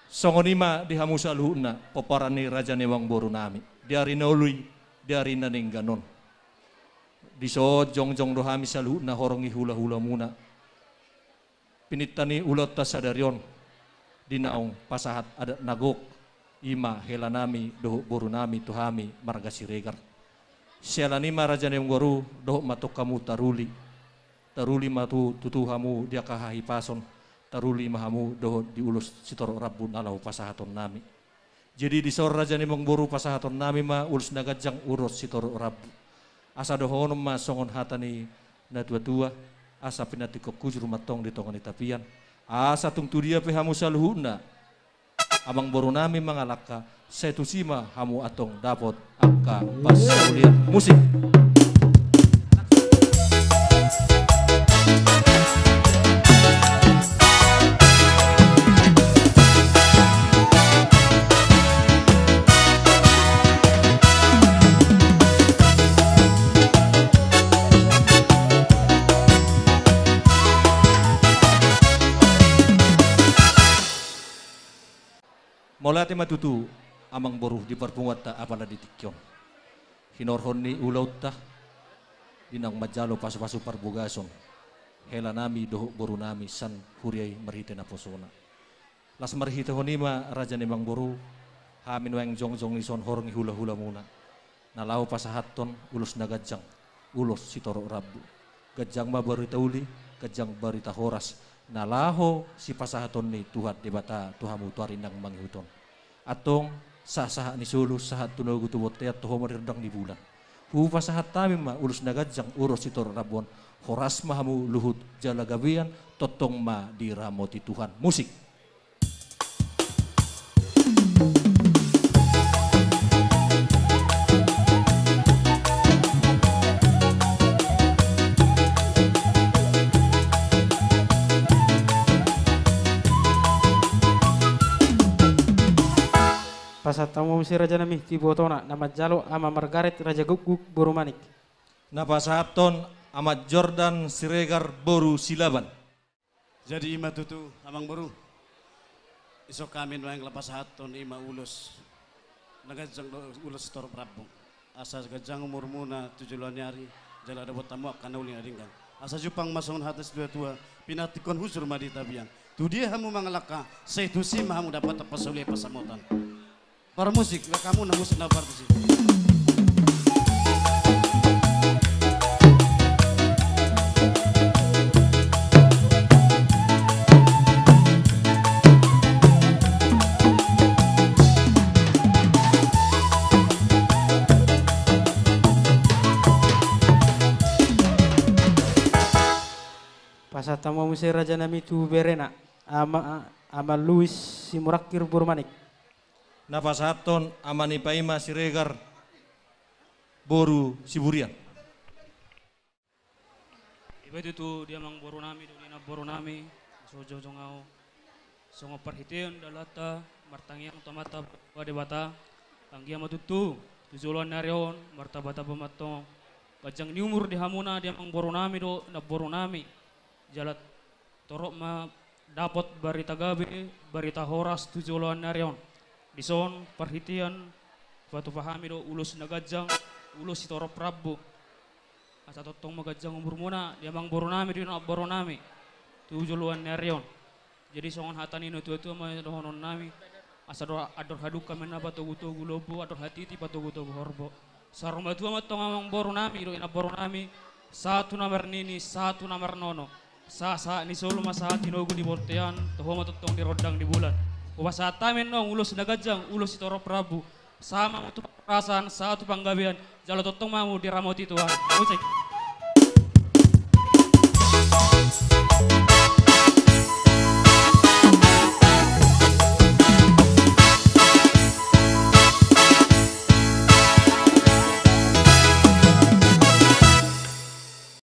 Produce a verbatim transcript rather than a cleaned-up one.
Songon i ma di hamu saluhutna, pomparan ni raja ni amangboru nami, di ari na uli, di ari na denggan on. Dison jongjong do hami saluhutna horong ni hula-hula muna. Pininta ni ulaonta sadari on, di naung pasahat adat na gok, i ma hela nami dohot boru nami tu hami marga Siregar. Siala ni i ma raja ni amangboru, dohot ma tong hamu taruli. Taruli ma tu, tutu hamu di angka hahipason, taruli ma hamu dohot di ulos sitorop rambu na laho pasahaton nami. Jadi dison raja ni amangboru, pasahaton nami ma ulos na ganjang ulos sitorop rambu. Asa dohonon ma songon hata ni na tua-tua, asa pinantikhon hujur ma antong di tonga ni tapian. Asa tung tu dia pe hamu saluhutna, amangboru nami mangalangka, sai tusi ma hamu antong dapot angka parsaulian. Musik. Mauliate ma tutu, amangboru, di parpunguanta apala di tingki on. Hinorhon ni ulaonta, di naung manjalo pasu-pasu parbagason hela nami dohot boru nami sian huria i marhite naposona. Laos marhitehon i ma raja ni amangboru, hami nuaeng jongjong dison horong ni hula-hula muna, na laho pasahathon ulos na ganjang, ulos sitorop rambu. Ganjang ma barita uli, ganjang barita horas, na laho sipasahaton ni Tuhan Debata tu hamu tu ari naung mangihut on. Antong, sahat-sahat ni solu, sahat tu nogu tu bontean, toho ma di rondang ni bulan. Hupasahat hami ma ulos na ganjang, ulos sitorop rambu on, horas ma hamu luhut jala gabean, tongtong ma diramoti Tuhan. Musik. Pasahat hamu muse raja nami tu ibotona, na manjalo Ama Margaret Raja Gukguk boru Manik. Na pasahathon Ama Jordan Siregar boru Silaban. Jadi i ma tutu, amangboru, dison hami nuaeng laho pasahathon i ma ulos na ganjang dohot ulos sitorop rambu. Asa ganjang umurmuna tu joloan ni ari, jala dapot hamu angka na uli na denggan. Asa jumpang ma songon hata ni situa-tua, pinantikhon hujur ma di tapian. Tu dia hamu mangalangka, sai tusi ma hamu dapotan parsaulian, pansamotan. Parmusik, angka hamu na musik na parmusik. Pasahat hamu muse raja nami tu berena, Ama, Ama Luis Simorangkir boru Manik. Na pasahathon Ama Nipaima Siregar boru Siburian. Iba tutu di amangboru nami dohot di namboru nami, so jongjong ahu. Songon parhitean dalananta, martangiang tu Amanta Debata, anggiat ma tutu tu joloan ni ari on, martamba-tamba ma antong ganjang ni umur di hamuna, di amangboru nami dohot namboru nami. Jala torop ma dapot barita gabe, barita horas tu joloan ni ari on. Dison parhitean patupa hami do ulos na ganjang, ulos sitorop rambu. Asa tongtong ma ganjang umurmuna, di amangboru nami, di namboru nami, tu joloan ni ari on. Jadi songon hata ni na tua-tua ma dohonon nami. Asa do andor hadungka ma na patogu-togu lombu, andor hatiti patogu-togu horbo. Saur matua ma antong amangboru nami dohot namboru nami, sahat tu na marnini, sahat tu na marnono. Sahat-sahat ni solu ma sahat tu nogu di bontean, toho ma tongtong di rondang ni bulan. Hupasahat hami annon ulos na ganjang, ulos sitorop rambu. Sahat ma tu parhorasan, sahat tu panggabean, jala tongtong ma hamu diramoti Tuhan. Musik.